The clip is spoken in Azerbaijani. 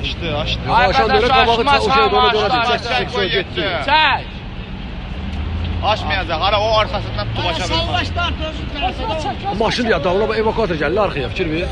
Açdı, açdı. Ay Aşan qardaş, dönə qabağı aşmaz, o şey hamı ona aşdı, dönəcək. aşdı. Çək, çək, Qoy çək, getdi. getdi. Çək. Açmayacaq. Ara o arxasından tutub aça bilməz. Maşın ya davla evakuator gəldi arxaya fikir ver.